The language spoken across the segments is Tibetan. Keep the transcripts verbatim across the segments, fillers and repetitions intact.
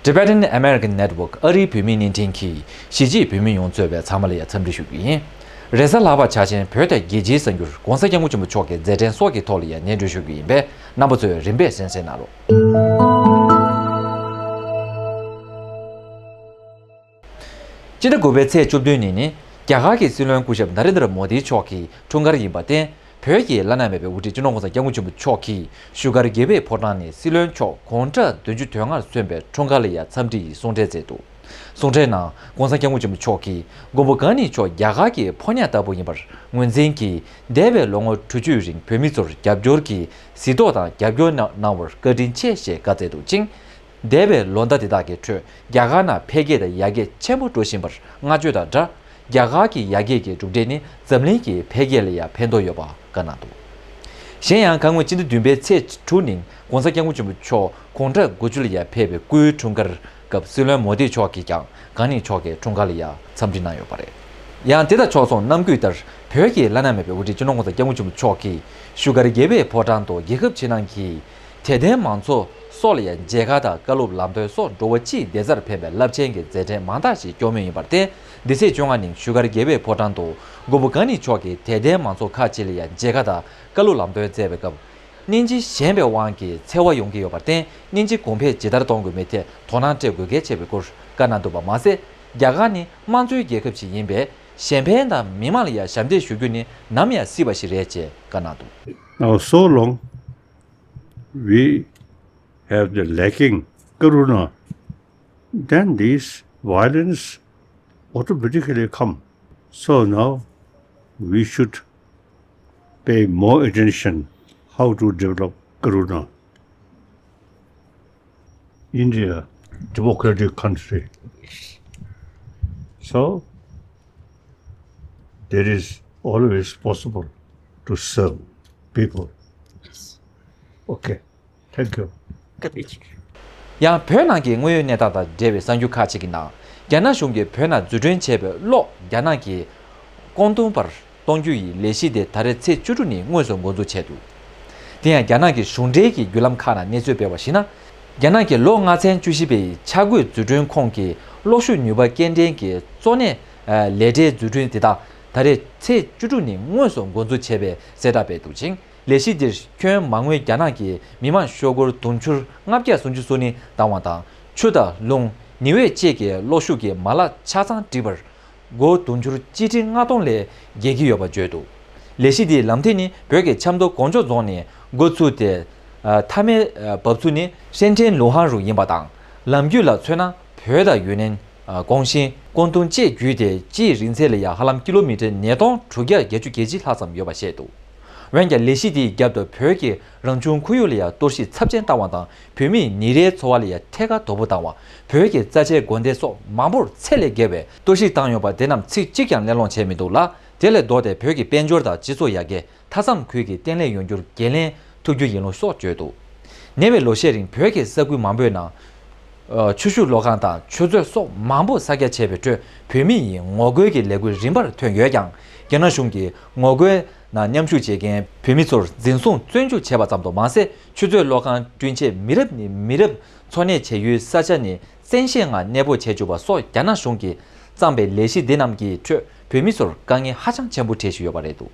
Tibetan American Network ཨ་རིའི་བོད་མིའི་བརྙན་འཕྲིན་གྱིས་གཞིས་བྱེས་བོད་མི་ཡོངས་གཙོས་པའི་ཚང་མ་ལ་ཡང་འཚམས་འདྲི་ཞུ་རྒྱུ་ཡིན། རེས་གཟའ་ལྷག་པ་འཆར་ཅན་བོད་དང་རྒྱལ་སྤྱིའི་གསར་འགྱུར་༧གོང་ས་༧སྐྱབས་མགོན་ཆེན་པོ་མཆོག་གི་མཛད་འཕྲིན་སོགས་ཀྱི་ཐོག་ལ་ཡང་སྙན་སྒྲོན་ཞུ་རྒྱུ་ཡིན་པས་རྣམ་པ་ཚོས་རིམ་པས་གསན་གཟིགས་གནང་རོགས། སྤྱི་ཟླ་དགུ་པའི་ཚེས་བཅུ་བདུན་ཉིན་ནི་རྒྱ་གར་གྱི་སྲིད་བློན་སྐུ་ཞབས་ན་རེན་དྲ་མོ་དི་མཆོག་གི་འཁྲུངས་སྐར་ཡིན་པར་བརྟེན། བོད་ཀྱི་བླ་ན་མེད་པའི་དབུ་ཁྲིད་སྤྱི་ནོར་༧གོང་ས་༧སྐྱབས་མགོན་ཆེན་པོ་མཆོག་གིས་བཞུགས་སྒར་རྒྱལ་བའི་ཕོ་བྲང་ནས་སྲིད་བློན་མཆོག་དགུང་གྲངས་བདུན་ཅུ་དོན་ལྔར་སོན་པའི་འཁྲུངས་སྐར་ལ་ཡང་འཚམས་འདྲི་ཡི་གསུང་འཕྲིན་བསྩལ་འདུག་གསུང་འཕྲིན་ནང་༧གོང་ས་༧སྐྱབས་མགོན་ཆེན་པོ་མཆོག་གིས་མགོན་པོ་གང་ཉིད་མཆོག་རྒྱ་གར་གྱི་ཕོ་ཉ་ལྟ་བུ་ཡིན་པར་ངོས་འཛིན་གྱིས། འདས་པའི་ལོ་ངོ་དྲུག་ཅུའི་རིང་བོད་མི་ཚོར་རྒྱབ་སྐྱོར་གྱིས་གཟིགས་རྟོག་དང་རྒྱབ་སྐྱོར་གནང་བར་བཀའ་དྲིན་ཆེ་ཞེས་བཀའ་སྩལ་འདུག་ཅིང་། འདས་པའི་ལོ་ཟླ་འདི་དག་གི་ཁྲོད་རྒྱ་གར་ནང་འཕེལ་རྒྱས་དང་ཡར་རྒྱས་ཆེན་པོ་འགྲོ་བཞིན་པར་བསྔགས་བརྗོད་དང་སྦྲགས། རྒྱ་གར་གྱི་ཡར་རྒྱས་ཀྱི་གྲུབ་འབྲས་ནི་འཛམ་གླིང་གི་འཕེལ་རྒྱས་ལ་ཡང་ཕན་ཐོགས་ཡོད་པ་བཀའ་གནང་འདུག་གཞན་ཡང་ཁ་སྔོན་སྤྱི་ཟླ་བདུན་པའི་ཚེས་དྲུག་ཉིན་༧གོང་ས་༧སྐྱབས་མགོན་ཆེན་པོ་མཆོག་དགུང་གྲངས་དགུ་བཅུ་ལ་ཡང་ཕེབས་པའི་སྐུའི་འཁྲུངས་སྐར་སྐབས་སྲིད་བློན་མོ་དི་མཆོག་གིས་ཀྱང་གང་ཉིད་མཆོག་གི་འཁྲུངས་སྐར་ལ་ཡང་འཚམས་འདྲི་གནང་ཡོད་པ་རེད། ཡང་དེ་དང་ཕྱོགས་མཚུངས་རྣམ་ཀུན་ལྟར་བོད་ཀྱི་བླ་ན་མེད་པའི་དབུ་ཁྲིད་སྤྱི་ནོར་༧གོང་ས་༧སྐྱབས་མགོན་ཆེན་པོ་མཆོག་གིས་བཞུགས་སྒར་རྒྱལ་བའི་ཕོ་བྲང་དུ་རྒྱལ་ཁབ་ཕྱི་ནང་གི་དད་ལྡན་མང་ཚོགས་སོགས་ལ་ཡང་མཇལ་ཁ་དང་བཀའ་སློབ་ལམ་སྟོན་སོགས་འགྲོ་བ་སྤྱིའི་བདེ་རྩར་ཕན་པའི་རླབས་ཆེན་གྱི་མཛད་འཕྲིན་མང་དག་ཞིག་སྐྱོང་མུས་ཡིན་པར་བརྟེན། འདི་ཚེས་བཅོ་ལྔ་ཉིན་བཞུགས་སྒར་རྒྱལ་བའི་ཕོ་བྲང་དུ་མགོན་པོ་གང་ཉིད་མཆོག་གིས་དད་ལྡན་མང་ཚོགས་ཁག་ཅིག་ལ་ཡང་མཇལ་ཁ་དང་བཀའ་སློབ་ལམ་སྟོན་སྩལ་བའི་སྐབས། སྙིང་རྗེ་ཞན་པའི་དབང་གིས་འཚེ་བ་ཡོང་གི་ཡོད་པར་བརྟེན། སྙིང་རྗེ་གོང་འཕེལ་ཇི་ལྟར་གཏོང་དགོས་མིན་ཐད་དོ་སྣང་སྤྲད་དགོས་གལ་ཆེ་བའི་སྐོར་བཀའ་གནང་འདུག་པ་མ་ཟད། རྒྱ་གར་ནི་དམངས་གཙོའི་རྒྱལ་ཁབ་ཞིག་ཡིན་པས། གཞན་ཕན་དང་མི་དམངས་ལ་ཡང་ཞབས་འདེགས་ཞུ་རྒྱུ་ནི་ནམ་ཡང་སྲིད་པ་ཞིག་རེད་ཅེས་བཀའ་གནང་འདུག Now, so long we have the lacking karuna, then this violence automatically come. So now we should pay more attention how to develop karuna. India, democratic country. So there is always possible to serve people. Okay. Thank you. ཡང་བོད་ནང་གི་དངོས་ཡོད་གནས་སྟངས་དང་འབྲེལ་བའི་གསར་འགྱུར་ཁག་ཅིག་གི་ནང་། རྒྱ་ནག་གཞུང་གིས་བོད་ནང་འཛུགས་སྐྲུན་བྱས་པའི་གློག་རྒྱ་ནག་གི་ཀོང་ཏུང་པར་གཏོང་རྒྱུ་ཡི་ལས་གཞི་དེ་ད་རེས་ཚེས་བཅུ་དྲུག་ཉིན་དངོས་སུ་འགོ་འཛུགས་བྱས་འདུག་དེ་ཡང་རྒྱ་ནག་གི་གཞུང་འབྲེལ་གྱི་བརྒྱུད་ལམ་ཁག་ནང་གནས་ཚུལ་སྤེལ་བར་གཞིགས་ན། རྒྱ་ནག་གི་ལོ་ལྔ་ཚན་བཅུ་བཞི་པའི་འཆར་འགོད་འཛུགས་སྐྲུན་ཁོངས་ཀྱི་གློག་ཤུགས་ནུས་པ་སྐྱེལ་འདྲེན་གྱི་གཙོ་གནད་ལས་གྲྭའི་འཛུགས་སྐྲུན་དེ་དག་ད་རེས་ཚེས་བཅུ་དྲུག་ཉིན་དངོས་སུ་འགོ་འཛུགས་བྱས་པའི་གསལ་བསྒྲགས་སྤེལ་འདུག་ཅིང་། ལས་གཞི་འདིར་ཁྱོན་མ་དངུལ་རྒྱ་ནག་གི་མི་དམངས་ཤོག་སྒོར་དུང་ཕྱུར་ལྔ་བརྒྱ་སུམ་ཅུ་སོ་གཉིས་བཏང་བ་དང་། ཆུ་དང་རླུང་། ཉི་འོད་བཅས་ཀྱི་གློག་ཤུགས་ཀྱི་མ་ལག་ཆ་ཚང་བསྒྲིགས་པར་སྒོར་དུང་ཕྱུར་གཅིག་ཁྲི་ལྔ་སྟོང་ལས་བརྒལ་གྱི་ཡོད་པ་བརྗོད་འདུག་ལས་གཞི་འདིའི་ལམ་ཐིག་ནི་བོད་ཀྱི་ཆབ་མདོ་གོ་འཇོ་རྫོང་ནས་འགོ་ཚུགས་ཏེ། མཐའ་མའི་བབས་ཚུགས་ནི་ཧྲེན་ཀྲེན་ལུའུ་ཧན་རུ་ཡིན་པ་དང་། ལམ་རྒྱུད་ལ་མཚོན་ན་བོད་དང་ཡུན་ནན། གོང་ཞིང་། ཀོང་ཏུང་བཅས་བརྒྱུད་དེ་སྤྱིའི་རིང་ཚད་ལ་ཡང་ཧ་ལམ་ཀི་ལོ་མི་ཊར་ཉིས་སྟོང་དྲུག་བརྒྱ་བརྒྱད་ཅུ་གྱ་གཅིག་ལྷག་ཙམ་ཡོད་པ་བཤད་འདུག་འོན་ཀྱང་ལས་གཞི་དེའི་རྒྱབ་ཏུ་བོད་ཀྱི་རང་བྱུང་ཁོར་ཡུག་ལ་ཡང་གཏོར་བཤིག་ཚབས་ཆེན་བཏང་བ་དང་། བོད་མིའི་ཉིན་རེའི་འཚོ་བ་ལ་ཡང་ཐད་ཀར་དོ་ཕོག་བཏང་བ། བོད་ཀྱི་རྩ་ཆེའི་དགོན་སྡེ་སོགས་མང་པོར་ཚད་ལས་བརྒལ་བའི་གཏོར་བཤིག་བཏང་ཡོད་པ་དེ་རྣམས་ཚིག་གཅིག་ཀྱང་གླེང་སློང་བྱས་མི་འདུག་ལ། དེ་ལས་ལྡོག་སྟེ་བོད་ཀྱི་དཔལ་འབྱོར་དང་སྤྱི་ཚོགས་ཡར་རྒྱས། མཐའ་མཚམས་ཁུལ་གྱི་བརྟན་ལྷིང་ཡོང་རྒྱུར་འགན་ལེན་ཐུབ་རྒྱུ་ཡིན་ལུགས་སོགས་བརྗོད་འདུག་ཉེ་བའི་ལོ་ཤས་རིང་བོད་ཀྱི་ས་ཁུལ་མང་པོའི་ནང་། ཆུ་ཤུགས་གློག་ཁང་དང་ཆུ་མཛོད་སོགས་མང་པོ་གསར་རྒྱག་བྱས་པའི་ཁྲོད་བོད་མི་ཡི་ངོ་རྒོལ་གྱི་ལས་འགུལ་རིམ་པར་ཐོན་ཡོད་ཀྱང་། རྒྱ་ནག་གཞུང་གིས་ངོ་རྒོལ་ནང་མཉམ་ཞུགས་བྱེད་མཁན་བོད་མི་ཚོར་འཛིན་བཟུང་བཙོན་འཇུག་བྱས་པ་ཙམ་དུ་མ་ཟད། ཆུ་མཛོད་གློག་ཁང་བསྐྲུན་ཆེད་མི་རབས་ནས་མི་རབས་འཚོ་གནས་བྱ་ཡུལ་ས་ཆ་ནས་བཙན་ཤེད་ངང་གནས་སྤོ་བྱེད་བཅུག་པ་སོགས་རྒྱ་ནག་གཞུང་གིས་བརྩམས་པའི་ལས་གཞི་འདི་རྣམས་ཀྱི་ཁྲོད་བོད་མི་ཚོར་དཀའ་ངལ་ཧ་ཅང་ཆེན་པོ་འཕྲད་བཞིན་ཡོད་པ་རེད་འདུག་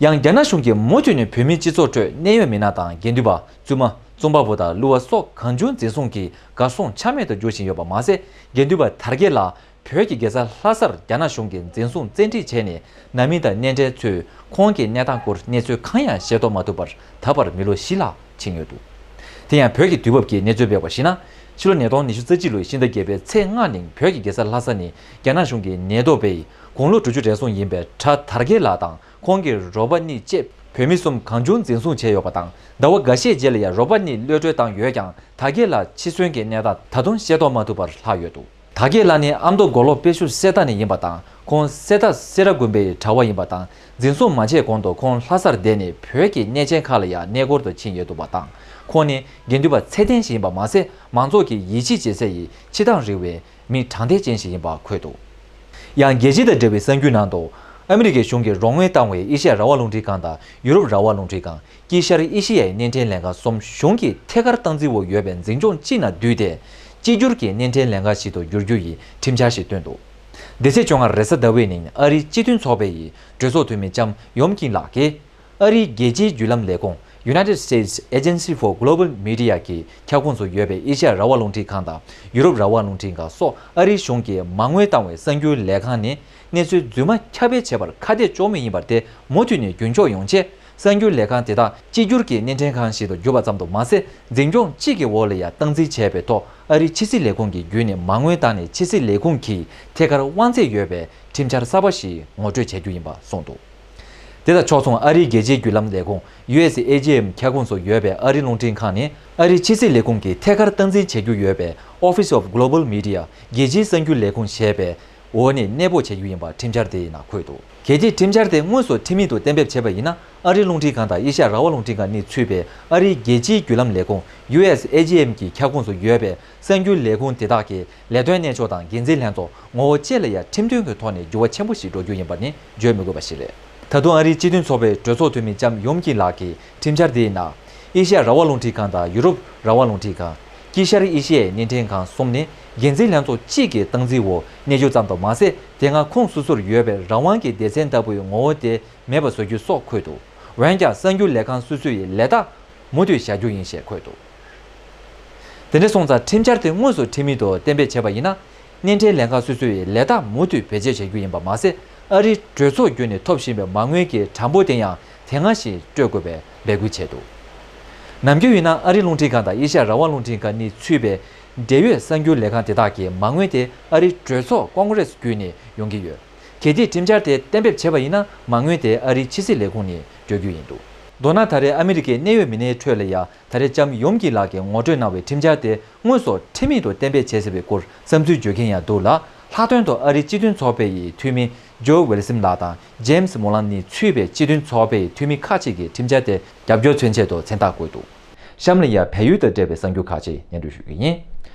ཡང་རྒྱ་ནག་གཞུང་གིས་མུ་མཐུད་ནས་བོད་མིའི་སྤྱི་ཚོགས་ཁྲོད་གནད་ཡོད་མི་སྣ་དང་དགེ་འདུན་པ། བཙུན་མ། རྩོམ་པ་པོ་དང་གླུ་བ་སོགས་གང་བྱུང་འཛིན་བཟུང་གིས་གར་སོང་ཆ་མེད་དུ་འགྱུར་བཞིན་ཡོད་པ་མ་ཟད། དགེ་འདུན་པ་དར་རྒྱས་ལགས་བོད་ཀྱི་རྒྱལ་ས་ལྷ་སར་རྒྱ་ནག་གཞུང་གིས་འཛིན་བཟུང་བཙན་ཁྲིད་བྱས་ནས། ནང་མི་དང་གནས་བྲལ་ཚོས་ཁོང་གི་གནས་སྟངས་སྐོར་གནས་ཚུལ་གང་ཡང་ཤེས་རྟོགས་མ་ཐུབ་པར་ད་བར་མི་ལོ་བཞི་ལྷག་ཕྱིན་ཡོད་འདུག་དེ་ཡང་བོད་ཀྱི་དུས་བབ་ཀྱི་གནས་ཚུལ་སྤེལ་བར་གཞིགས་ན། ཕྱི་ལོ་ཉིས་སྟོང་ཉི་ཤུ་རྩ་གཅིག་ལོའི་ཕྱི་ཟླ་བརྒྱད་པའི་ཚེས་ལྔ་ཉིན་བོད་ཀྱི་རྒྱལ་ས་ལྷ་ས་ནས་རྒྱ་ནག་གཞུང་གི་ཉེན་རྟོག་པས་དགུང་ལོ་དྲུག་ཅུ་རེ་ཟུང་ཡིན་པའི་གྲྭ་དར་རྒྱས་ལགས་དང་ཁོང་གི་རོགས་པ་གཉིས་བཅས་བོད་མི་གསུམ་གང་བྱུང་འཛིན་བཟུང་བྱས་ཡོད་པ་དང་། ཟླ་བ་འགའ་ཤས་རྗེས་ལ་ཡང་རོགས་པ་གཉིས་གློད་གྲོལ་བཏང་ཡོད་ཀྱང་། དར་རྒྱས་ལགས་འཆི་གསོན་གྱི་གནས་སྟངས་ད་དུང་ཤེས་རྟོགས་མ་ཐུབ་པར་ལྷག་ཡོད་འདུག་དར་རྒྱས་ལགས་ནི་ཨ་མདོ་མགོ་ལོག་དཔལ་ཤུལ་གསེར་རྟ་ནས་ཡིན་པ་དང་། ཁོང་གསེར་རྟ་སེ་ར་དགོན་པའི་གྲྭ་བ་ཡིན་པ་དང་། འཛིན་བཟུང་མ་བྱས་གོང་དུ་ཁོང་ལྷ་སར་བསྡད་ནས་བོད་ཀྱི་གནས་ཆེན་ཁག་ལ་ཡང་གནས་སྐོར་དུ་ཕྱིན་ཡོད་འདུག་པ་དང་། ཁོང་ནི་དགེ་འདུན་པ་ཚད་ལྡན་ཞིག་ཡིན་པ་མ་ཟད། མང་ཚོགས་ཀྱིས་ཡིད་ཆེས་བྱེད་ས་ཡི་ཕྱི་ཐག་རིང་བའི་མི་དྲང་བདེན་ཅན་ཞིག་ཡིན་པ་འཁོད་འདུག་ཡང་རྒྱལ་སྤྱི་དང་འབྲེལ་བའི་གསར་འགྱུར་ནང་དུ། ཨ་མི་རི་ཀའི་གཞུང་གིས་རོགས་དངུལ་བཏང་བའི་ཨེ་ཤེ་ཡ་རང་དབང་རླུང་འཕྲིན་ཁང་དང་ཡུ་རོབ་རང་དབང་རླུང་འཕྲིན་ཁང་། དཀྱིལ་ཤར་ཨེ་ཤེ་ཡའི་བརྙན་འཕྲིན་ལས་ཁང་གསུམ་གཞུང་གི་ཐད་ཀར་སྟངས་འཛིན་འོག་ཡོད་པའི་འཛིན་སྐྱོང་གཅིག་ནང་བསྡུས་ཏེ། གཅིག་གྱུར་གྱི་བརྙན་འཕྲིན་ལས་ཁང་ཞིག་ཏུ་བསྒྱུར་རྒྱུ་ཡི་ཁྲིམས་འཆར་ཞིག་བཏོན་འདུག། འདི་ཚེས་བཅོ་ལྔ་རེས་གཟའ་ཟླ་བའི་ཉིན་ཨ་རིའི་སྤྱི་མཐུན་ཚོགས་པའི་གྲོས་ཚོགས་འཐུས་མི་ལྕམ་ཡོམ་ཀིན་ལགས་ཀྱིས། ཨ་རིའི་རྒྱལ་སྤྱིའི་བརྒྱུད་ལམ་ལས་ཁུངས་United States Agency for Global Media གི་ཁྱབ་ཁོངས་སུ་ཡོད་པའི་ཨེ་ཤེ་ཡ་རང་དབང་རླུང་འཕྲིན་ཁང་དང་ཡུ་རོབ་རང་དབང་རླུང་འཕྲིན་ཁང་སོགས་ཨ་རིའི་གཞུང་གིས་མ་དངུལ་བཏང་བའི་གསར་འགྱུར་ལས་ཁང་ནས་གནས་ཚུལ་རྫུན་མ་ཁྱབ་སྤེལ་བྱས་པར་ཁ་གཏད་གཅོག་མུས་ཡིན་པར་ཐེ་མུ་མཐུད་ནས་རྒྱུན་འཁྱོངས་ཡོང་ཆེད། གསར་འགྱུར་ལས་ཁང་དེ་དག་གཅིག་གྱུར་གྱི་བརྙན་འཕྲིན་ཁང་ཞིག་ཏུ་བསྒྱུར་བ་ཙམ་དུ་མ་ཟད། འཛིན་སྐྱོང་གཅིག་གི་འོག་ལ་ཡང་སྟངས་འཛིན་བྱས་པའི་ཐོག་ཨ་རིའི་ཕྱི་སྲིད་ལས་ཁུངས་ཀྱི་བརྒྱུད་ནས་མ་དངུལ་བཏང་ནས་ཕྱི་སྲིད་ལས་ཁུངས་ཀྱིས་ཐད་ཀར་དབང་ཚད་ཡོད་པའི་ཁྲིམས་འཆར་གསར་པ་ཞིག་ངོ་སྤྲོད་བྱ་རྒྱུ་ཡིན་པ་གསུངས་འདུག། དེ་དང་ཕྱོགས་མཚུངས་ཨ་རིའི་རྒྱལ་སྤྱིའི་བརྒྱུད་ལམ་ལས་ཁུངས་ཡུ་ཨེས་ཨེ་ཇི་ཨེམ་ཁྱབ་ཁོངས་སུ་ཡོད་པའི་ཨ་རིའི་རླུང་འཕྲིན་ཁང་ནི་ཨ་རིའི་ཕྱི་སྲིད་ལས་ཁུངས་ཀྱིས་ཐད་ཀར་སྟངས་འཛིན་བྱེད་རྒྱུ་ཡོད་པའི་Office of Global Media རྒྱལ་སྤྱིའི་གསར་འགྱུར་ལས་ཁུངས་ཞེས་པའི་འོག་ནས་གནས་སྤོ་བྱེད་རྒྱུ་ཡིན་པ་ཁྲིམས་འཆར་དེའི་ནང་འཁོད་འདུག། གལ་ཏེ་ཁྲིམས་འཆར་དེ་དངོས་སུ་ཁྲིམས་ཡིག་ཏུ་གཏན་འབེབས་བྱས་པ་ཡིན་ན། ཨ་རིའི་རླུང་འཕྲིན་ཁང་དང་ཨེ་ཤ་ཡ་རང་དབང་རླུང་འཕྲིན་ཁང་གཉིས་ཚུད་པའི་ཨ་རིའི་རྒྱལ་སྤྱིའི་བརྒྱུད་ལམ་ལས་ཁུངས་ཡུ་ཨེས་ཨེ་ཇི་ཨེམ་གྱི་ཁྱབ་ཁོངས་སུ་ཡོད་པའི་གསར་འགྱུར་ལས་ཁུངས་དེ་དག་གི་ལས་དོན་གནས་ཕྱོགས་དང་འགན་འཛིན་ལྷན་ཚོགས་ངོ་བོ་བཅས་ལ་ཡང་ཁྲིམས་མཐུན་གྱི་ཐོག་ནས་འགྱུར་བ་ཆེན་པོ་ཞིག་འགྲོ་རྒྱུ་ཡིན་པ་ནི་བརྗོད་མི་དགོས་པ་ཞིག་རེད། ད་དུང་ཨ་རིའི་སྤྱི་མཐུན་ཚོགས་པའི་གྲོས་ཚོགས་འཐུས་མི་ལྕམ་ཡོམ་ཀིན་ལགས་ཀྱིས་ཁྲིམས་འཆར་དེའི་ནང་། ཨེ་ཤ་ཡ་རང་དབང་རླུང་འཕྲིན་ཁང་དང་ཡུ་རོབ་རང་དབང་རླུང་འཕྲིན་ཁང་། དཀྱིལ་ཤར་ཨེ་ཤ་ཡའི་བརྙན་འཕྲིན་ཁང་གསུམ་ནི་འགན་འཛིན་ལྷན་ཚོགས་གཅིག་གི་སྟངས་འཛིན་འོག་གནས་རྒྱུ་ཙམ་དུ་མ་ཟད། དེ་སྔ་ཁོངས་སོ་སོར་ཡོད་པའི་རང་དབང་གི་སྡེ་ཚན་ལྟ་བུའི་ངོ་བོ་དེ་མེད་པ་བཟོ་རྒྱུ་སོགས་འཁོད་འདུག། འོན་ཀྱང་གསར་འགྱུར་ལས་ཁང་སོ་སོ་ཡི་ལས་རྟགས་མུ་མཐུད་བཞག་རྒྱུ་ཡིན་ཞེས་འཁོད་འདུག། དེ་འདྲ་སོང་ཙང་ཁྲིམས་འཆར་དེ་དངོས་སུ་ཁྲིམས་ཡིག་ཏུ་གཏན་འབེབས་བྱས་པ་ཡིན་ན། བརྙན་འཕྲིན་ལས་ཁང་སོ་སོ་ཡི་ལས་རྟགས་མུ་མཐུད་བེད་སྤྱོད་བྱེད་རྒྱུ་ཡིན་པ་མ་ཟད། ཨ་རིའི་གྲོས་ཚོགས་བརྒྱུད་ནས་ཐོབ་བཞིན་པའི་མ་དངུལ་གྱི་གྲངས་འབོར་དེ་ཡང་དེ་སྔ་བཞིན་སྤྲོད་དགོས་པའི་འབོད་སྐུལ་བྱས་འདུག། ནམ་རྒྱུན་ཡིན་ན་ཨ་རིའི་རླུང་འཕྲིན་ཁང་དང་ཨེ་ཤ་ཡ་རང་དབང་རླུང་འཕྲིན་ཁང་གཉིས་ཚུད་པའི་འབྲེལ་ཡོད་གསར་འགྱུར་ལས་ཁང་དེ་དག་གི་མ་དངུལ་དེ་ཨ་རིའི་གྲོས་ཚོགས་ཀོང་གྷི་རེ་སི་བརྒྱུད་ནས་ཡོང་གི་ཡོད། གལ་ཏེ་ཁྲིམས་འཆར་དེ་གཏན་འབེབས་བྱས་པ་ཡིན་ན། མ་དངུལ་དེ་ཨ་རིའི་ཕྱི་སྲིད་ལས་ཁུངས་ནས་སྤྲོད་རྒྱུ་ཡིན་འདུག། མདོར་ན་ད་རེས་ཨ་མི་རི་ཀའི་གནད་ཡོད་མི་སྣའི་ཁྲོད་ལ་ཡང་ད་རེས་ལྕམ་ཡོམ་ཀི་ལགས་ཀྱིས་ངོ་སྤྲོད་གནང་བའི་ཁྲིམས་འཆར་དེ་དངོས་སུ་ཁྲིམས་ཡིག་ཏུ་གཏན་འབེབས་བྱས་ཟིན་པའི་སྐོར་བསམ་ཚུལ་བརྗོད་མཁན་ཡང་འདུག་ལ། ལྷག་དོན་དུ་ཨ་རིའི་སྤྱི་མཐུན་ཚོགས་པའི་འཐུས་མི་ཇོ་ཝེལ་སིམ་ལགས་དང་ཇེམ་སི་མོ་ལང་ནི་ཚུད་པའི་སྤྱི་མཐུན་ཚོགས་པའི་འཐུས་མི་ཁག་ཅིག་གིས་ཁྲིམས་འཆར་དེ་རྒྱབ་སྐྱོར་མཚོན་ཆེད་དུ་མཚན་རྟགས་བཀོད་འདུག། གཤམ་ལ་ཡང་བལ་ཡུལ་དང་འབྲེལ་བའི་གསར་འགྱུར་ཁག་ཅིག་སྙན་སྒྲོན་ཞུ་གི་ཡིན།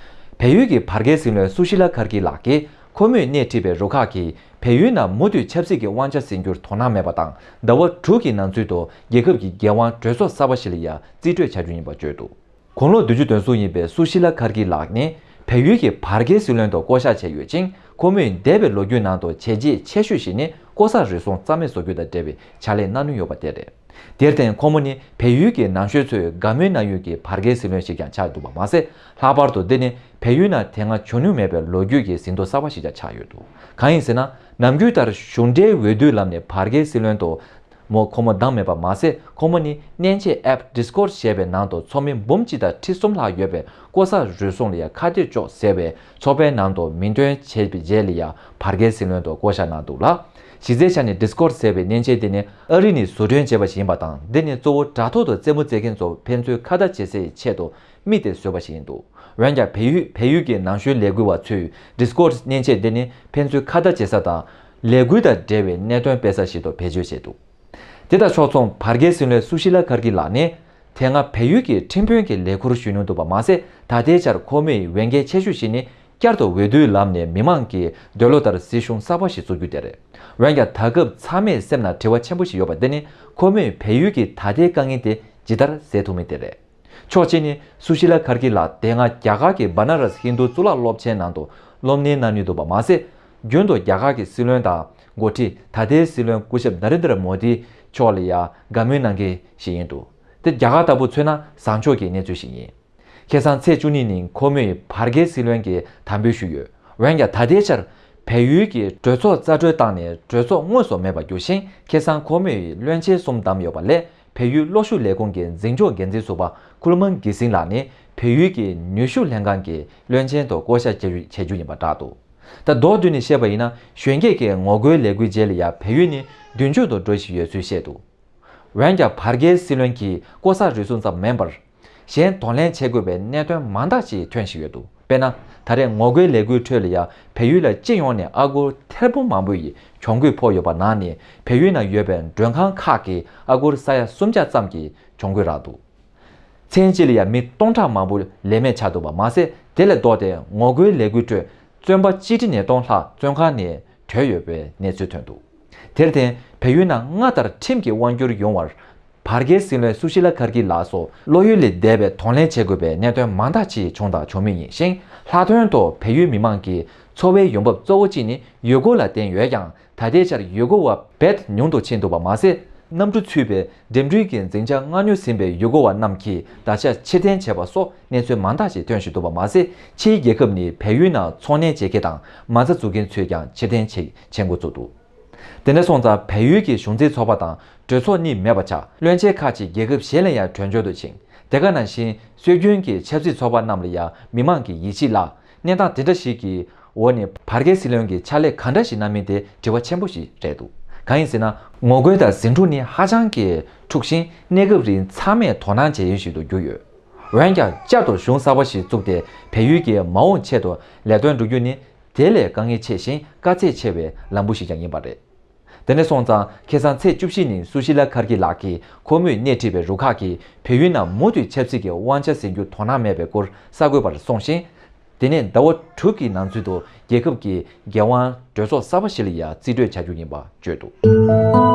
བལ་ཡུལ་གྱི་བར་བརྒལ་སྲིད་བློན་སུ་ཤི་ལ་ཁར་གྱི་ལགས་ཀྱིས་ཁོ་མོས་སྣེ་ཁྲིད་པའི་རུ་ཁག་གིས་བལ་ཡུལ་ནང་མུ་མཐུད་ཆབ་སྲིད་ཀྱི་དབང་ཆ་ཟིན་རྒྱུར་དོ་སྣང་མེད་པ་དང་། ཟླ་བ་དྲུག་གི་ནང་ཚུད་དུ་རྒྱལ་ཁབ་ཀྱི་རྒྱལ་དབང་གྲོས་ཚོགས་གསར་པ་ཞིག་ལ་ཡང་རྩིས་སྤྲོད་བྱ་རྒྱུ་ཡིན་པ་བརྗོད་འདུག། དགུང་ལོ་བདུན་ཅུ་དོན་གསུམ་ཡིན་པའི་སུ་ཤི་ལ་ཁར་གྱི་ལགས་ནི་བལ་ཡུལ་གྱི་བར་བརྒལ་སྲིད་བློན་དུ་བསྐོ་གཞག་བྱས་ཡོད་ཅིང་། ཁོ་མོས་འདས་པའི་ལོ་རྒྱུས་ནང་དུ་བྱས་རྗེས་ཆེ་ཤོས་ཤིག་ནི་ལྐོག་ཟ་རུལ་སུངས་རྩ་མེད་བཟོ་རྒྱུ་དང་འབྲེལ་བའི་ཕྱག་ལས་གནང་མྱོང་ཡོད་པ་དེ་རེད། དེར་བརྟེན་ཁོ་མོ་ནི་བལ་ཡུལ་གྱི་ནང་ཆོས་ཚོས་དགའ་མོས་གནང་ཡུལ་གྱི་བར་བརྒལ་སྲིད་བློན་ཞིག་ཀྱང་ཆགས་འདུག་པ་མ་ཟད། ལྷག་པར་དུ་འདི་ནི་བལ་ཡུལ་ནང་དེ་སྔ་བྱུང་མྱོང་མེད་པའི་ལོ་རྒྱུས་ཀྱི་ཟིན་ཐོ་གསར་པ་ཞིག་ཀྱང་ཆགས་ཡོད་འདུག། གང་ཡིན་ཟེར་ན། ནམ་རྒྱུན་ལྟར་གཞུང་འབྲེལ་འོས་བསྡུའི་ལམ་ནས་བར་བརྒལ་སྲིད་བློན་དུ་མོ་ཁོ་མོ་བདམས་མེད་པ་མ་ཟད། ཁོ་མོ་ནི་གནས་མཇལ་ཨེབ་Discord ཞེས་པའི་ནང་དུ་ཚོགས་མི་འབུམ་གཅིག་དང་ཁྲི་གསུམ་ལྷག་ཡོད་པའི་ལྐོག་ཟ་རུལ་སུངས་ལ་ཡང་ཁ་གཏད་གཅོག་ཟེར་བའི་ཚོགས་པའི་ནང་དུ་མིང་འདོན་བྱས་པའི་རྗེས་ལ་ཡང་བར་བརྒལ་སྲིད་བློན་དུ་བསྐོ་གཞག་གནང་འདུག་ལ། གཞི་རྩའི་ཆ་ནས་Discord ཟེར་བའི་མཉེན་ཆས་དེ་ནི་ཨ་རི་ནས་བཟོ་སྐྲུན་བྱས་པ་ཞིག་ཡིན་པ་དང་། འདི་ནི་གཙོ་བོ་དྲ་ཐོག་ཏུ་རྩེད་མོ་རྩེ་མཁན་ཚོ་ཕན་ཚུན་ཁ་བརྡ་བྱེད་སའི་ཆེད་དུ་དམིགས་ཏེ་བཟོས་པ་ཞིག་ཡིན་འདུག། འོན་ཀྱང་བལ་ཡུལ་བལ་ཡུལ་གྱི་ནང་ཆོས་ལས་འགུལ་བ་ཚོས་Discord་མཉེན་ཆས་འདི་ནི་ཕན་ཚུན་ཁ་བརྡ་བྱེད་ས་དང་། ལས་འགུལ་དང་འབྲེལ་བའི་གནད་དོན་སྤེལ་ས་ཞིག་ཏུ་བེད་སྤྱོད་བྱས་འདུག། དེ་དང་ཕྱོགས་མཚུངས་བར་བརྒལ་སྲིད་བློན་སུ་ཤི་ལ་ཁར་གྱི་ལགས་ནི། དེ་སྔ་བལ་ཡུལ་གྱི་ཁྲིམས་དཔོན་གྱི་ལས་ཁུར་ཞུས་མྱོང་འདུག་པ་མ་ཟད། ད་ལྟའི་ཆར་ཁོ་མོའི་འོས་འགན་ཆེ་ཤོས་ཤིག་ནི་བསྐྱར་དུ་འོས་བསྡུའི་ལམ་ནས་མི་མང་གི་འདོད་བློ་ལྟར་སྲིད་གཞུང་གསར་པ་ཞིག་བཙུགས་རྒྱུ་དེ་རེད། འོན་ཀྱང་ད་སྐབས་ཚང་མའི་སེམས་ནང་དྲི་བ་ཆེན་པོ་ཞིག་ཡོད་པ་འདི་ནི། ཁོ་མོས་བལ་ཡུལ་གྱི་ད་ལྟའི་དཀའ་ངལ་དེ་ཇི་ལྟར་སེལ་ཐུབ་མིན་དེ་རེད། ཕྱོགས་གཅིག་ནི་སུ་ཤི་ལ་ཁར་གྱི་ལགས་དེ་སྔ་རྒྱ་གར་གྱི་བ་ན་ར་སི་ཧིན་རྡུ་གཙུག་ལག་སློབ་ཆེན་ནང་དུ་སློབ་གཉེར་གནང་མྱོང་འདུག་པ་མ་ཟད། རྒྱུན་དུ་རྒྱ་གར་གྱི་སྲིད་བློན་དང་འགོ་ཁྲིད། ད་ལྟའི་སྲིད་བློན་སྐུ་ཞབས་ན་རེན་དྲ་མོ་དི་མཆོག་ལ་ཡང་དགའ་མོས་གནང་མཁན་ཞིག་ཡིན་འདུག། དེ་རྒྱ་གར་ལྟ་བུ་མཚོན་ན་བཟང་ཕྱོགས་ཀྱི་གནས་ཚུལ་ཞིག་ཡིན། ཁ་སང་ཚེས་བཅུ་གཉིས་ཉིན་ཁོ་མོས་བར་བརྒལ་སྲིད་བློན་གྱི་དམ་འབུལ་ཞུས་ཡོད། འོན་ཀྱང་ད་ལྟའི་ཆར་བལ་ཡུལ་གྱི་གྲོས་ཚོགས་རྩ་གྲོལ་བཏང་ནས་གྲོས་ཚོགས་དངོས་སུ་མེད་པར་གྱུར་ཞིང་། ཁ་སང་ཁོ་མོས་བློན་ཆེན་གསུམ་བདམས་ཡོད་པ་ལས། བལ་ཡུལ་གློག་ཤུགས་ལས་ཁུངས་ཀྱི་འཛིན་སྐྱོང་འགན་འཛིན་ཟུར་པ་ཁུལ་མན་གྱི་སིང་ལགས་ནི་བལ་ཡུལ་གྱི་ནུས་ཤུགས་ལྷན་ཁང་གི་བློན་ཆེན་དུ་བསྐོ་གཞག་བྱ་རྒྱུ་ཡིན་པ་བསྒྲགས་འདུག། ད་མདོར་བསྡུས་ནས་བཤད་པ་ཡིན་ན། གཞོན་སྐྱེས་ཀྱི་ངོ་རྒོལ་ལས་འགུལ་རྗེས་ལ་ཡང་བལ་ཡུལ་ནི་མདུན་ཕྱོགས་སུ་འགྲོ་བཞིན་ཡོད་ཚུལ་བཤད་འདུག། འོན་ཀྱང་བར་བརྒལ་སྲིད་བློན་གྱིས་ལྐོག་ཟ་རུལ་སུངས་ཙམ་མིན་པར། གཞན་གདོང་ལེན་བྱེད་དགོས་པའི་གནད་དོན་མང་དག་ཅིག་ཐོན་བཞིན་ཡོད་འདུག། དཔེར་ན། ད་རེས་ངོ་རྒོལ་ལས་འགུལ་ཁྲོད་ལ་ཡང་བལ་ཡུལ་ལ་སྤྱི་ཡོངས་ནས་ཨ་སྒོར་ཐེར་འབུམ་མང་པོ་ཡི་གྱོང་གུད་ཕོག་ཡོད་པ་ནང་ནས། བལ་ཡུལ་ནང་ཡོད་པའི་མགྲོན་ཁང་ཁག་གིས་ཨ་སྒོར་ས་ཡ་སུམ་བརྒྱ་ཙམ་གྱི་གྱོང་གུད་རག་འདུག། མཚན་གཅིག་ལ་ཡང་མི་སྟོང་ཕྲག་མང་པོ་ལས་མེད་ཆགས་འདུག་པ་མ་ཟད། དེ་ལས་ལྡོག་སྟེ་ངོ་རྒོལ་ལས་འགུལ་ཁྲོད་བཙོན་པ་སྤྱི་ཁྲི་ཉིས་སྟོང་ལྷག་བཙོན་ཁང་ནས་བྲོས་ཡོད་པའི་གནས་ཚུལ་ཐོན་འདུག། དེར་བརྟེན་བལ་ཡུལ་ནང་སྔར་ལྟར་ཁྲིམས་ཀྱི་དབང་སྒྱུར་ཡོང་བར། བར་བརྒལ་སྲིད་བློན་སུ་ཤི་ལ་ཁར་གྱི་ལགས་སོ་བློ་ཡུལ་ལས་འདས་པའི་གདོང་ལེན་བྱེད་དགོས་པའི་གནད་དོན་མང་དག་ཅིག་བྱུང་དང་འབྱུང་མུས་ཡིན་ཞིང་། ལྷག་དོན་དུ་བལ་ཡུལ་མི་མང་གི་འཚོ་བའི་ཡོང་འབབ་གཙོ་བོ་གཅིག་ནི་ཡུལ་སྐོར་ལ་བརྟེན་ཡོད་ཀྱང་། ད་ལྟའི་ཆར་ཡུལ་སྐོར་བ་རྦད་ཉུང་དུ་ཕྱིན་འདུག་པ་མ་ཟད། གནམ་གྲུ་ཚུད་པའི་འགྲིམ་འགྲུལ་གྱི་འཛིང་ཆ་མངགས་ཉོ་ཟིན་པའི་ཡུལ་སྐོར་བ་རྣམས་ཀྱིས་ད་ཆ་ཕྱིར་འཐེན་བྱས་པ་སོགས་གནས་ཚུལ་མང་དག་ཅིག་ཐོན་བཞིན་འདུག་པ་མ་ཟད། ཕྱིའི་རྒྱལ་ཁབ་ནས་བལ་ཡུལ་ནང་འཚོ་གནས་བྱེད་མཁན་དང་མ་རྩ་འཛུགས་མཁན་ཚོས་ཀྱང་ཕྱིར་འཐེན་བྱེད་བྱེད་འགོ་བཙུགས་འདུག་དེ་འདྲ་སོང་ཙང་བལ་ཡུལ་གྱི་གཞུང་འཛིན་ཚོགས་པ་དང་གྲོས་ཚོགས་གཉིས་མེད་པ་ཆགས། བློན་ཆེན་ཁག་ཅིག་རྒྱལ་ཁབ་གཞན་ལ་ཡང་བྲོས་བྱོལ་དུ་ཕྱིན། དེ་ག་ནང་བཞིན་སྲོལ་རྒྱུན་གྱི་ཆབ་སྲིད་ཚོགས་པ་རྣམས་ལ་ཡང་མི་མང་གིས་ཡིད་ཆེས་བརླག་གནས་སྟངས་དེ་འདྲ་ཞིག་གི་འོག་ནས་བར་བརྒལ་སྲིད་བློན་གྱིས་ཕྱག་ལས་གང་འདྲ་ཞིག་གནང་མིན་དེ་དྲི་བ་ཆེན་པོ་ཞིག་རེད་འདུག་གང་ཡིན་ཟེར་ན། ངོ་རྒོལ་དང་ཟིང་འཁྲུག་ནི་ཧ་ཅང་གི་འཁྲུགས་ཤིང་། གནས་སྐབས་རིང་ཚང་མས་དོ་སྣང་བྱེད་ཡུལ་ཞིག་ཏུ་གྱུར་ཡོད། འོན་ཀྱང་བསྐྱར་དུ་གཞུང་གསར་པ་ཞིག་བཙུགས་ཏེ་བལ་ཡུལ་གྱི་མ་འོངས་ཆེད་དུ་ལས་དོན་བསྒྲུབ་རྒྱུ་ནི། དེ་ལས་དཀའ་ངལ་ཆེ་ཞིང་དཀའ་ཚེགས་ཆེ་བའི་ལམ་བུ་ཞིག་ཀྱང་ཡིན་པ་རེད། དེ་ནས་སོང་ཙང་ཁ་སང་ཚེས་བཅུ་བཞི་ཉིན་སུ་ཤི་ལ་ཁར་གྱི་ལགས་ཀྱིས་ཁོ་མོས་སྣེ་ཁྲིད་པའི་རུ་ཁག་གིས་བལ་ཡུལ་ནང་མུ་མཐུད་ཆབ་སྲིད་ཀྱི་དབང་ཆ་ཟིན་རྒྱུར་དོ་སྣང་མེད་པའི་སྐོར་གསར་འགོད་པར་གསུངས་ཤིང་། དེ་ནས་ཟླ་བ་དྲུག་གི་ནང་ཚུད་དུ་རྒྱལ་ཁབ་ཀྱི་རྒྱལ་དབང་གྲོས་ཚོགས་གསར་པ་ཞིག་ལ་ཡང་རྩིས་སྤྲོད་བྱ་རྒྱུ་ཡིན་པ་བརྗོད་འདུག